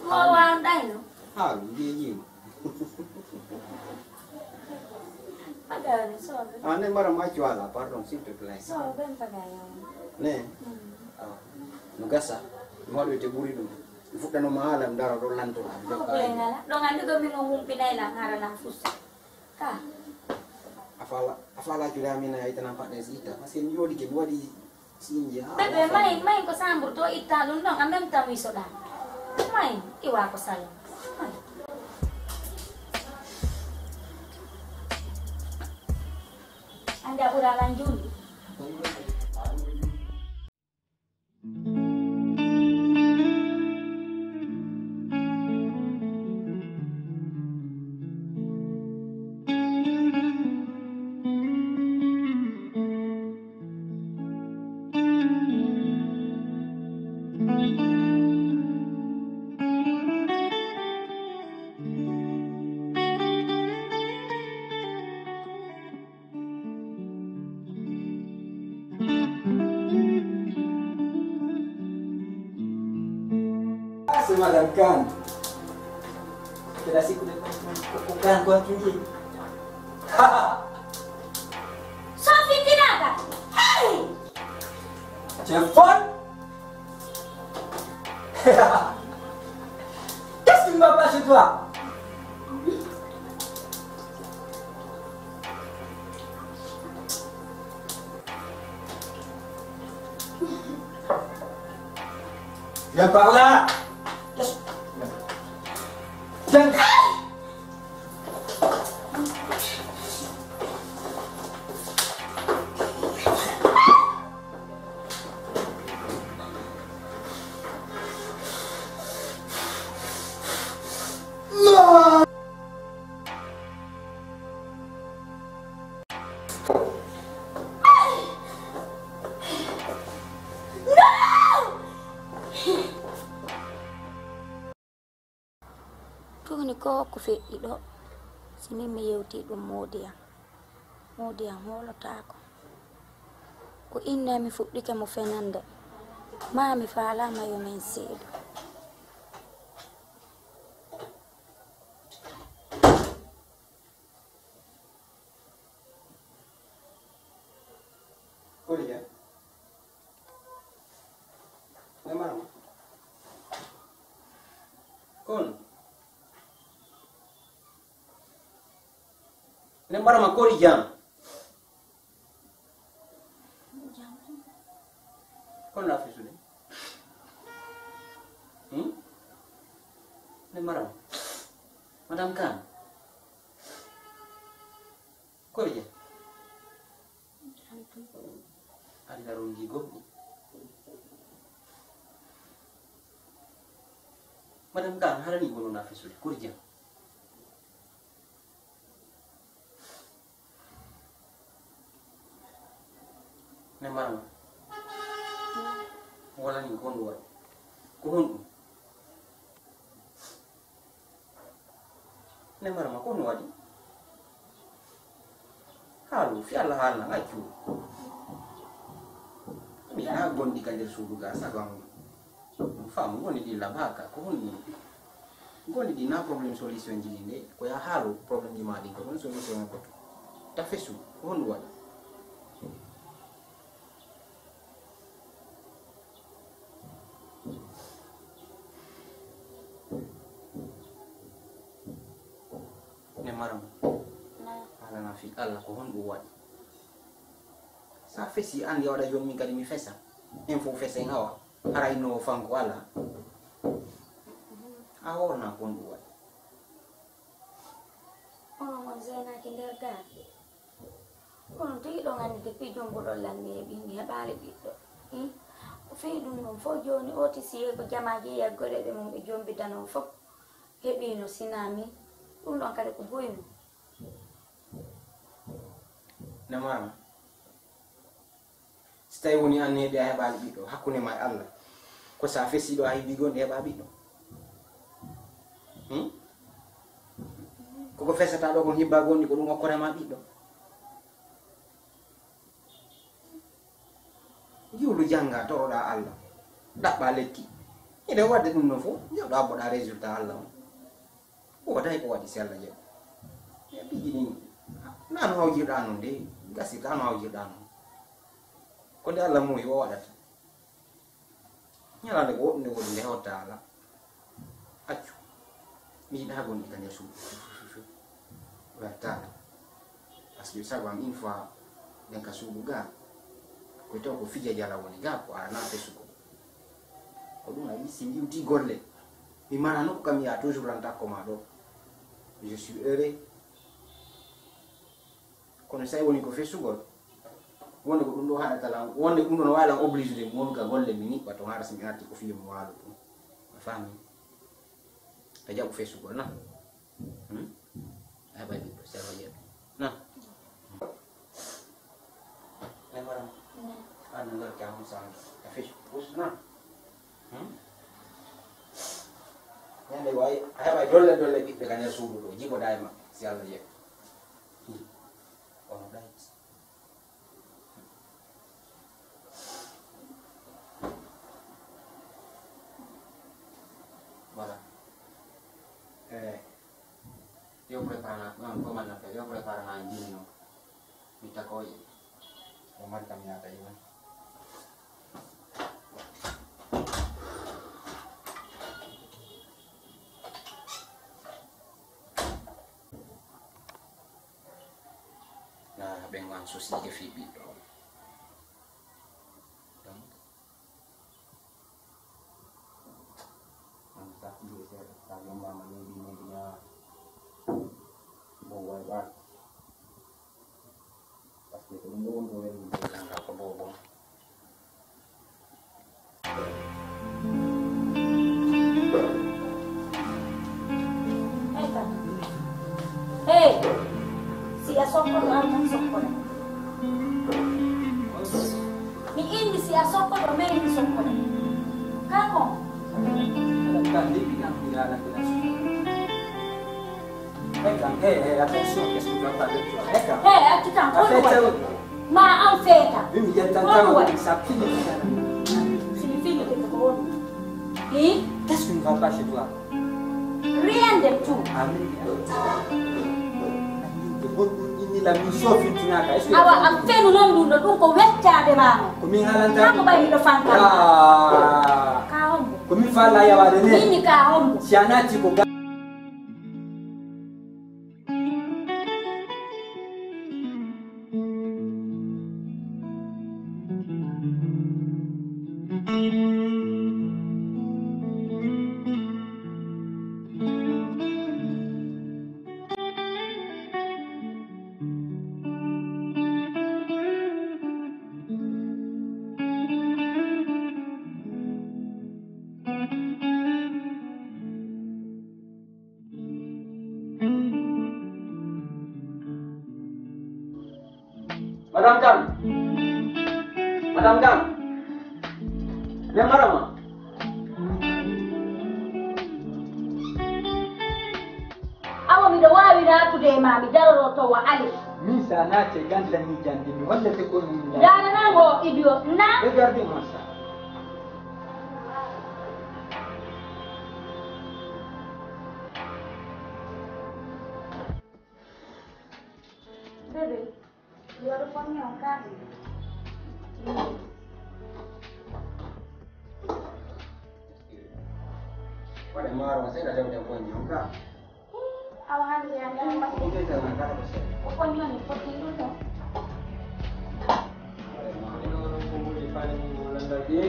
Mo wa ndayno. Ah, mi yima. Pagano, sobe. Ah, ne mara ma cuala, pardon, s'il te plaît. Sobe, pagano. Ne? Mm. Ah. No gasa, mi waɗoyte ɓuri ɗum. Mi fuɗɗanoma haala, mi dara ɗo lantora. Ɗo ngala. Ɗo ngandi ɗo min o humpinay lan, hara lan fusta. Ka. A fala, a fala cuuɗa min a yitana paɗɗe si itta. Parce que mi jooɗike, mi waɗi Bébé, may, may ko sambur to itta ɗum ɗon, en même temps wisoɗa. May, iwa ko salon. May. Ande a ɓura lan juuɗe. C'est Madame Kane. C'est la sécurité. Kane quoi tu dis? Sophie Tinata. Hey! Tu es folle? Qu'est-ce qui ne va pas chez toi? Viens par là. Viens. Tuni ko ko feƴƴi ɗo, si min mi yewti ɗum moodi am, moodi am hoolotaako. Ko inne mi fuɗɗike mo fenande, ma mi faalaama yo min seedo. Koliya. Ne marama. Kon. Ne marama koli jam. Kon la fisude. Hmm? Ne marama. Madame Kane. Korja. Aɗa rongi goɗɗi. Madame Kan, harani gono na fesude. Korja. Ne marama. Wala ni gondo waɗi. Ko honɗum? Ne marama, ko no waɗi? Haalu, fi Allah haalna, accu. Mi na gondi ka nder suudu ga, sago am. Faamu, gondi ɗi labaka, ko honɗum? Gondi ɗi na problème solution ji ɗi nde, ko ya haalu problème ji ma ɗin, ko ɗon solution on ko to. Ta fesu, ko honɗum waɗi? Ne marama. Haalana fi Allah ko honɗum waɗi. Sa fesi an ya waɗa joni min kadi mi fesa. En fof fesa en awa. Hara inno o fanko ala. A hoorna ko honɗum waɗi. Onon on zeenaaki nder gaa. Kono tigi ɗon anndi depuis junngo ɗon lanni heɓi mi heɓaali ɓiɗɗo. Hmm? Ko fii ɗum ɗon fof jooni o tisi ko jamaaji e yaggoreeɓe mum ɓe jombidanoo fof heɓiino sinaa min. Ɗum ɗon kadi ko boynu. Ne marama. Si tawi woni an heɓi a heɓaali ɓiɗɗo, hakkunde ma e Allah. Ko sa fesi ɗo a hibbi gonɗi heɓa ɓiɗɗo. Hmm? Koko fesata ɗo kon hibba gonɗi ko ɗum okkore ma ɓiɗɗo. Jiwlu jannga toroɗa Allah. Ɗaɓɓa lekki. Eɗen waɗde ɗum ɗon fof, jawɗa abboɗa résultat Allah on. Ko wata ko waɗi si Allah jaɓi. Ya piiji ɗin. Nano hawjirɗa non de. Gasirta no hawjirɗa non. Ko nde Allah moyi o waɗata. Ñalaande ko woɗɗunde woni nde hotta ala. Accu. Mi yiɗa gonɗi ka nder suudu. Wertaade. Parce que sago am une fois ɗen ka suudu ga. Ko taw ko fija jala woni ga ko arana fesugo. Ko ɗum a yii si ndiwti golle. Mi mara nokku kam mi yaha toujours lan takko ma ɗo. Je suis heureux. Kono si tawi woni ko fesugol, wonde ko ɗum ɗo haɗata lan, wonde ɗum ɗon waawi lan obligé de mi wonu ka golle mi niɓɓa ton hara si mi arti ko fiyo mi waalo ɗum. A faami? A jaɓu fesugol na? Hmm? A heɓa ɓiɗɗo, si Allah jaɓi. Na? Ne maram. An no lorki am sanga. A fesu. Us na? Hmm? Ñande wawi, a heɓa dolle dolle ɓiɓɓe ka nder suudu ɗo, jiboɗa e maɓɓe, si Allah jaɓi. Hmm. Ono ɗayti. Voilà. Eh, yo prépare na, non, comment on appelle, yo prépare na ndin, non. Mi takoye. O mari kam yaata e man. Na ɓen wan sosiike fii ɓiɗɗo on. Donc, on sa ɗiɗo seeɗa, sa jombama leydi, leydi na bon way ɓaaki. Parce que ko ɗum ɗo woni ko weli mi jannga ko ɗo bon. Hey, si a sokkoto, an tan sokkoto. Mi inni si a sokkoto, mais mi sokkoto. Kako? Kan liɓi kan mi ala kila. Hey, hey, attention, qu'est-ce que tu vas parler, toi? Hey, accu kan, ko ɗum waɗi? Ma an feeta. Ko ɗum waɗi? Si mi fini ko ko woni. Hi? Qu'est-ce qui ne va pas chez toi? Rien de tout. Awa a fenu non ɗum ɗo, ɗum ko weccaade ma non. Ko min haalanta. Kanko ɓay miɗo fanka. Ka hombo? Ko min faala yawaade ne. Mini ka hombo? Si a naati ko ga- Madame Kane. Madame Kane. Ne Marama. Awa miɗo waawi naatude e ma, mi daroroo to wa ale. Min sa naate ganta ni jande, mi hollete ko min. Ndaananango idiot na. Regardez-moi ça. Bébé, you are the funny on camera. Waɗe maaro seeɗa tawde ko ñaw ka. Awa hande ya ngara ma. Ko ke tan kala ko seeɗa. Ko ko ñoni ko tindu to. Waɗe maaro ko woni fani mo landa de.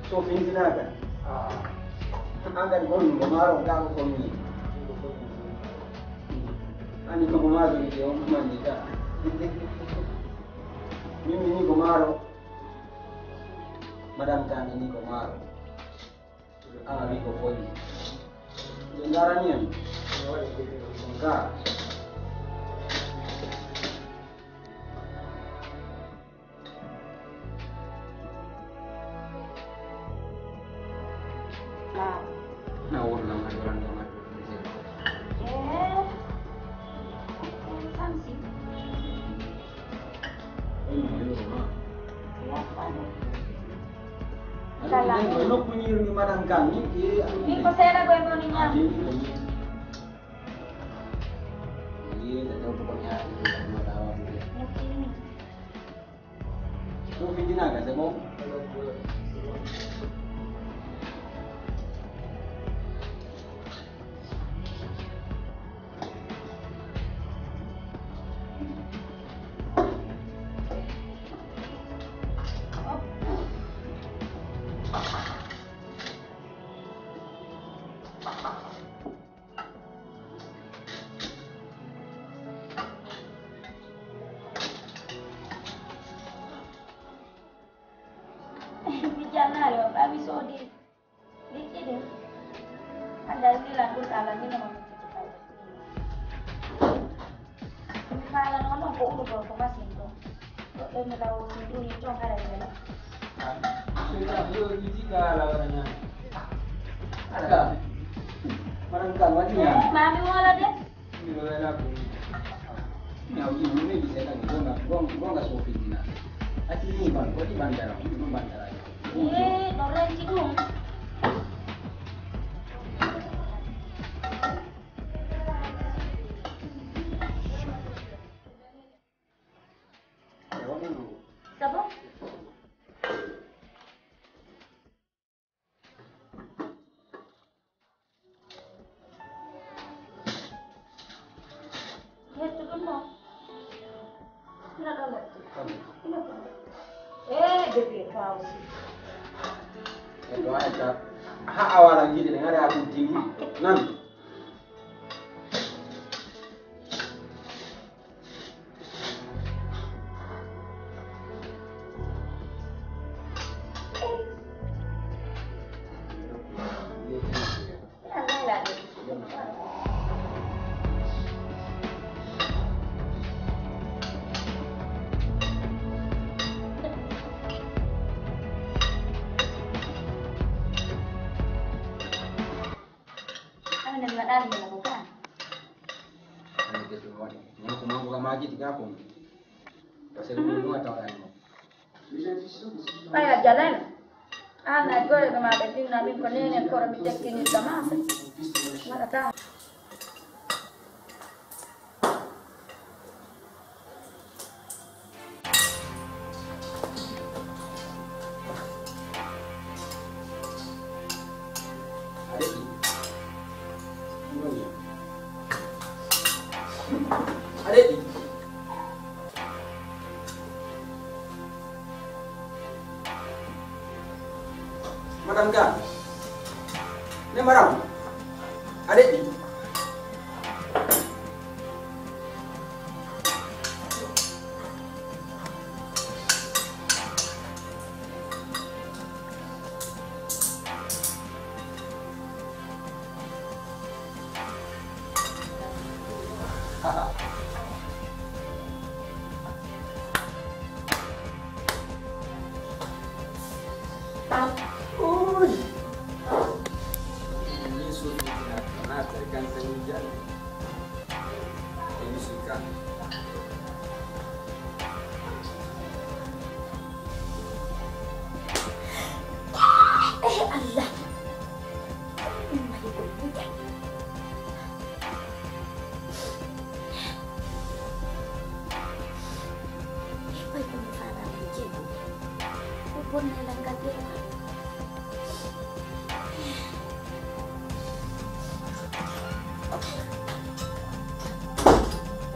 So findinaka. Ah. An kadi ko min ko maaro ka ko min. Ani ko maaro ni ke on mandi ka. Min ni ko maaro. Madame Kane ni ko maaro. Awa wi ko foli. Ɓe ngarani en. Ga. Na wurna ma yoran ma. Eh. Samsi. Kala. Nokku ñiiri ni madame Kane ni. Min ko seeɗa koye moni ñaami. Ɗum findinaka, c'est bon. Mi jannaali on, ɓaawi soodi. Liƴƴi ɗin, hannde a yiɗi lan ɗum ɗaala, min no ma min foti fayde. Mi faalano noon ko urugol ko masin ɗum. Goɗɗo mi lawo si ɗum ni ton haray wela. Seytan, yo mi jikka ala wara ñaami. Ala. Maran kan waɗi ñaami. Eh, ma mi woola de. Mi ɗo wela ko. Mi hawti mo mi seeɗa mi gonga, gonga, gonga so findina. Acci mi ban, ko ɗi bandara, mi ɗum bandara. Ee, ɗo renti ɗum. Sabo? Hetto ɗum ɗo. Ina ɗo lepte. Ina ɗo. Eh, bébé, toi aussi. E ɗo ay ka. Ha awara gide ne ngara ko timi. Nan. Amina mi waɗaani heen ko kaan. Hannde gese mi waɗi. Ñaw ko mango ka maajidi ka ko. Parce que ɗum ɗum a tawɗaani mo. Ɓay a jalan. Aan ay goreɗo ma ɓe finna min ko nenen koro mi tekkinirta maasa. Waɗata. Aɗeɗi. Aɗeɗi. Madame Kane. Ne Madame. Aɗeɗi. Kan tan jani. Ini suka. Eh, Allah. Ɗum mari ko yiɗa. Eh, koy ko mi faalaade e jeeɗu. Ko bonnelal ngal ɓe waɗi.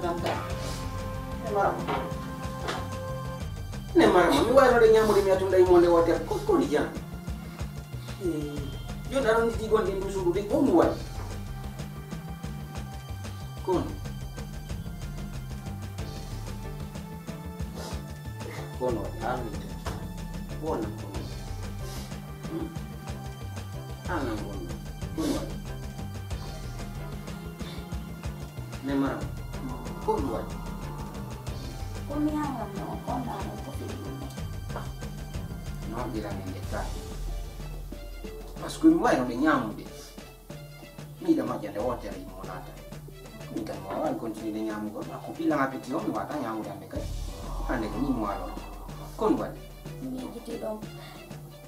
Ramta. Ne marama. Ne marama. Mi wayno de ñamude mi atum day monde wote. Ko ko di jam. Eh, joni aɗa anndi ɗi gonɗen ɗum suudu de, ko ɗum waɗi? Ko ɗum? Ko ɗum waɗi? Haa min de. Ko ɗum waɗi? Hmm? Haa nan ko ɗum? Ko ɗum waɗi? Ne marama. Ko ɗum waɗi? Ko mi yaawanno on, on ɗaano ko fii ɗum. No haqqilani en ƴettaaki. Parce que mi wayno ɓe ñaamude. Mi yiɗa majjande wootere yimmo laata. Min tan mi waawani continude ñaamugol. Ako pilan appétit o mi waata ñaamude hannde kay. Hannde ko min mo alon. Kon waɗi. Miijiti ɗon.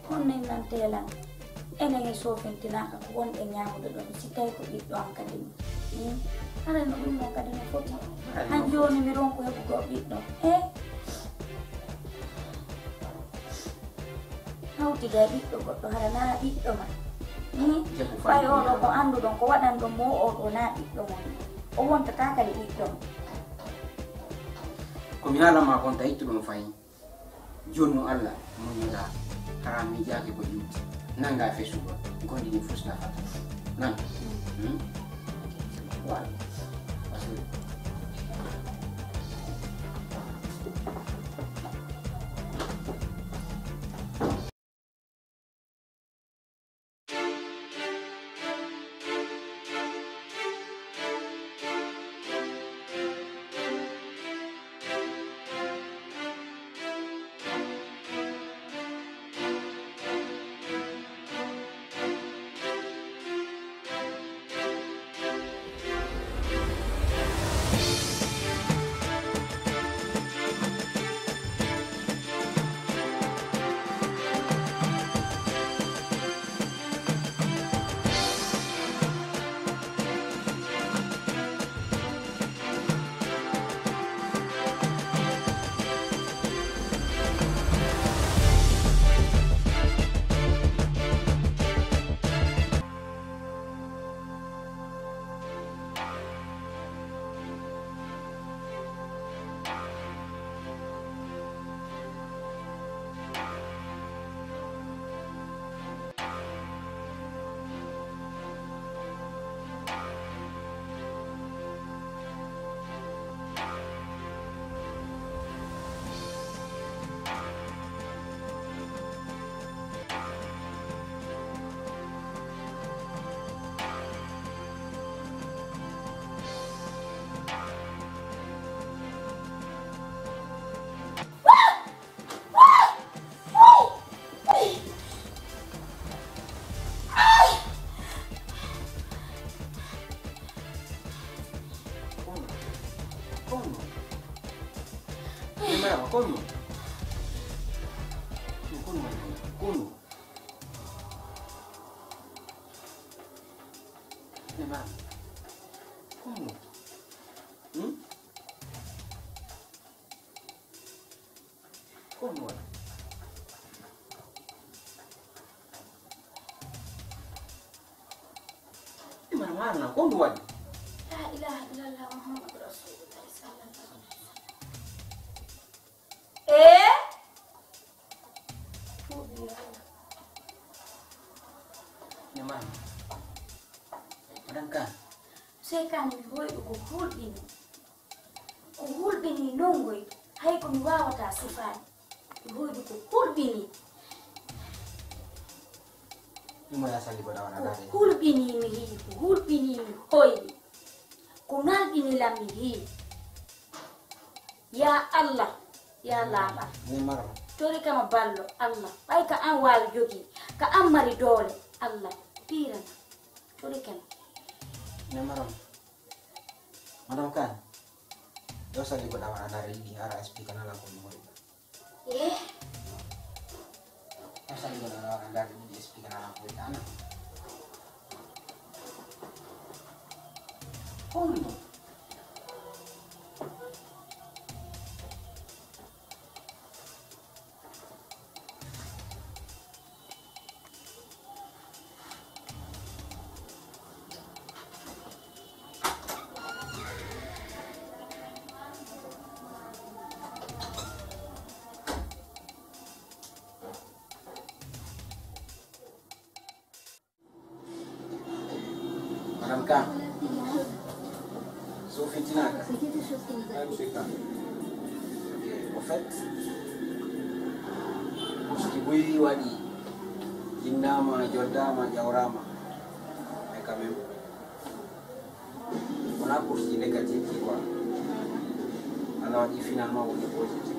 Honno innantee lan? Enen e soofintinaaka ko wonɗen ñaamude ɗon, si tawi ko ɓiɗɗo an kadi. Hmm? Haray no ɗum ɗon kadi no foti. Haray no han foti. Jooni mi ronku heɓugol ɓiɗɗo. Eh? Hawti gay ɓiɗɗo goɗɗo, hara naa ɓiɗɗo ma. Hmm? Jaɓu ɓay oo ɗoo ko annduɗon, ko waɗanɗon mo oo ɗoo naa ɓiɗɗo mon. O wontataa kadi ɓiɗɗo ma. Ko mi haalan maa kon, tawi ittuɗon fayin. Jooni no Allah muññoɗaa, hara miijaaki ko iwdi, nanngaa fesugol, gonɗi ɗin fof nafata. Nan? Hmm? Voilà. Parce que Kono, kono. Ne marama, kono. Kono, kono. Ne marama. Kono. Hmm? Ko ɗum waɗi? Imana maana, ko ɗum waɗi? La ilaha illallah Muhammadu Rasulullah sallallahu alaihi wasallam. Eh? Tuubi ya Allah. Imana. Waɗan ka. Sey ka mi hoyɗo ko hulɓini. Ko hulɓinii non ngoy, hay ko mi waawataa sifaade. Mi hoydu ko hulɓinii. Ɗum wona salli ko ɗawana Ko gaade. Hulɓinii mi yiɗi, ko hulɓinii mi hoydi. Ko ngalɗini lam mi yiɗi. Yaa Allah, yaa laaɓal. Min marma. Tori kama ballo, Allah. Ɓay ka an waawi jogii, ka an mari doole, Allah. Piirana. Tori kama. Ne, madame. Madame Kane. Yo sali ko ɗawa a dara yiɗi ara explique nala ko mi woni. Eh? Yo sali ko ɗawa a dara yiɗi explique nala ko woni ana. Ko woni ɗum? Madame Kane. So fitinaaka. Ay, monsieur Kane. Ok, au fait, kusdi buy waɗi, jinnaama, joddaama, ƴawraama. Mais quand même, wona kusdi négatif ki quoi. Ala waɗi finalement woni positif.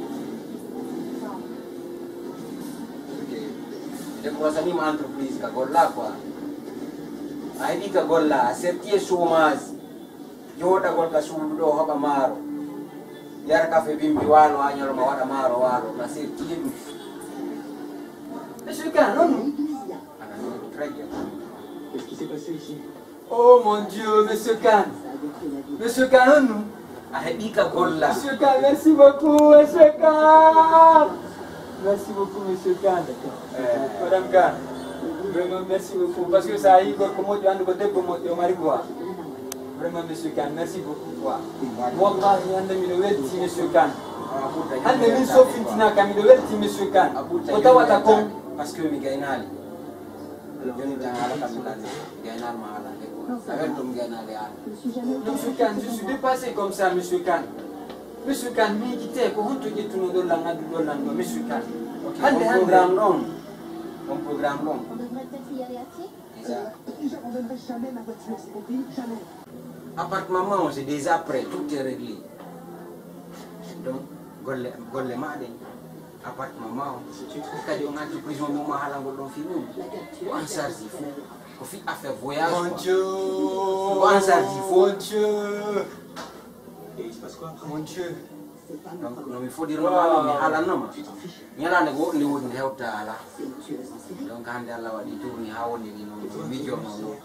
Ok. Ɓe découragé nima entreprise ka golla quoi. A heɓi ka golla, a serti e chômage. Jooɗagol ka suudu ɗo hoɓa maaro. Yara kafe bimbi waalo ha ñalawma waɗa maaro waalo. Ka serti e ɗum. Monsieur Kane, non, non. Ana non, très bien. Qu'est-ce qui s'est passé ici? Oh mon Dieu, monsieur Kane. Monsieur Kane, on nous. A heɓi ka golla. Monsieur Kane, merci beaucoup, monsieur Kane. Merci beaucoup, monsieur Kane. Eh. Madame Kane, vraiment merci beaucoup. Parce que ça a eu ko moƴƴo, andi ko debbo moƴƴo, mari quoi. Vraiment, monsieur Kane, merci beaucoup quoi. Wallahi, hande miɗo welti, monsieur Kane. Hande min so fintinaka, miɗo welti, monsieur Kane. Ko tawata kon? Parce que mi gaynaali. Joni tan haala kam mi lanni. Gaynaali ma haala nde quoi. A welto mi gaynaali haala. Monsieur Kane, je suis dépassé comme ça, monsieur Kane. Monsieur Kane, miijitee ko honto ƴettunoɗon lan, adduɗon lan ɗo, monsieur Kane. Ok, hande, on hande. Programme ɗon. On programme ɗon. On devrait peut-être y aller à pied. Déjà. Déjà, on donnerait jamais ma voiture, c'est compris, jamais. Appartement ma on, c'est déjà prêt, tout est réglé. Donc, golle, golle ma ɗen, appartement ma on, kadi on entreprise mo ma halangol ɗon fi mum. Ko en charge fof, ko fi affaire voyage. Mon quoi. Dieu. Ko en charge fof. Mon Dieu. Et il se passe quoi après? Mon Dieu. Donc, no mi fodirno ma, mi haalanno ma. Ñalaande goo nde woodi nde hewta alaa. Donc, hannde Allah waɗi tourni haa woni ni noon, mi mijorno ɗum.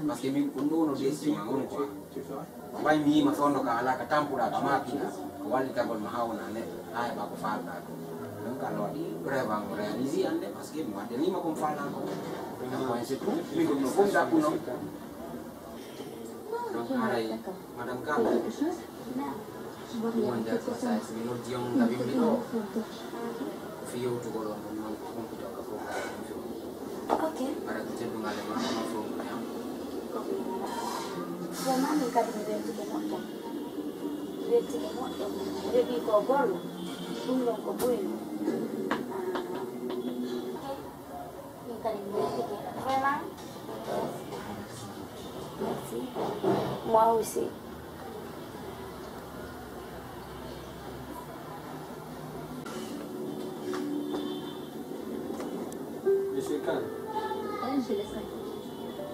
Parce que min, ɗum ɗo no décision am on quoi. Ɓay mi yiima fewndo ka alaa ka tampuɗa ka maapina, ko wallitagol ma haa wona neɗɗo, haa heɓa ko faalɗa ko. Donc, Allah waɗi rêve am réalisé hannde, parce que mi waɗdanima ko mi faalaa ko. Donc, c'est tout. Min ko ɗum fof ɗaɓɓuno. Donc, haray, madame Kane, wonde à sa, mi noddi on, ngam yimɓe ɗo, ko fii yewtugol on ɗum noon, ko humpito ka fof, ka ɗum few. Ok. Haray ko teddungal e ma, ma fof ko yam. Vraiment, min kadi mi weltike moƴƴo. Mi weltike moƴƴo. Mi heɓi ko goɗɗo. Ɗum ɗon ko ɓuri. Ah. Ok. Min kadi mi weltike. Vraiment. Merci. Moi aussi. Monsieur Kane. Oui, je le sais.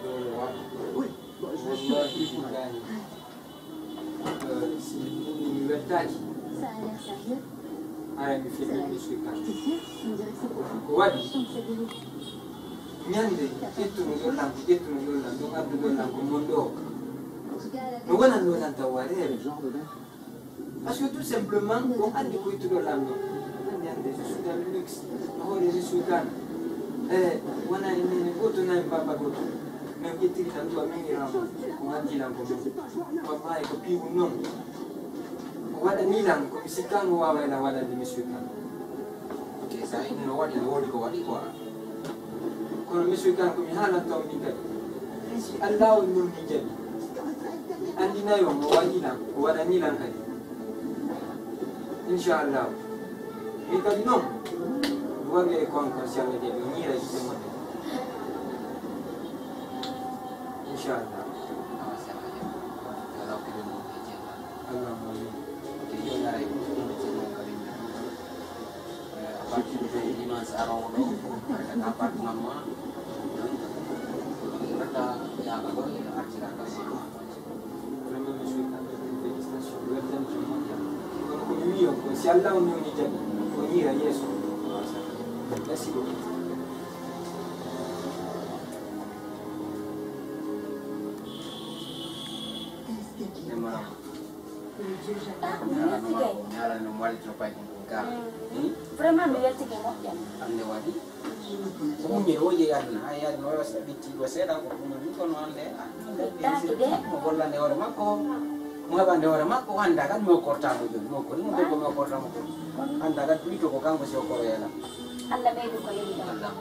Euh, wa-, oui, bon, je suis sûr. Wallahi, billahi. Euh, si mi wettaaki, haray mi fini, monsieur Kane. Ko waɗi? Ñande ƴettunoɗon lan, ko ƴettunoɗon lan, ɗum adduɗon lan ko mon ɗo. No wonanno lan taw waɗeede. Parce que tout simplement, on anndi ko ittuɗon lan ɗo. Ñande, je suis dans le luxe. No hoore monsieur Kane. Eh, wona e nene gooto, na e baaba gooto. Min ƴettiri tan ɗum, min iran ko waddi lan ko mon. Wallahi ko piiwum noon. O waɗani lan ko mi sikkaano o waaway lan waɗande monsieur Kane. Ok, so a inni no waɗi, no woodi ko waɗi quoi. Kono monsieur Kane ko mi haalanto on min kadi. Si Allah on noon mi jaɓi. Mi anndinay on o waɗi lan, o waɗani lan kadi. Inchallah. Min kadi noon, mi waɗi e kon kon si Allah jaɓi, o ñiira yiɗde moƴƴo. Inchallah. Allahumma amin. Ok, yo yaray ko ɗum ɓe ceerno kadi. Eh, à partir de dimanche aroowo ɗo, reta appartement ma, reta yaaka ɗo, arti. Si Allah on newni jam, o yiira yeeso. Merci beaucoup. Vraiment mi weltike moƴƴa. Ande waɗi ko muññe o jeyi aduna, hay aduna o wasa ɓitti ɗo seeɗa ko ɗum ni kono ande. Ɓittaaki de. Mo gollande hoore makko, mo heɓande hoore makko, o annda kan mi okkortamo joni, mi okkori mo debbo mi okkortamo ko annda kan ɓiɗɗo ko kanko si okkoro yelam. Allah ɓeydu ko yehi ɗon. Allah.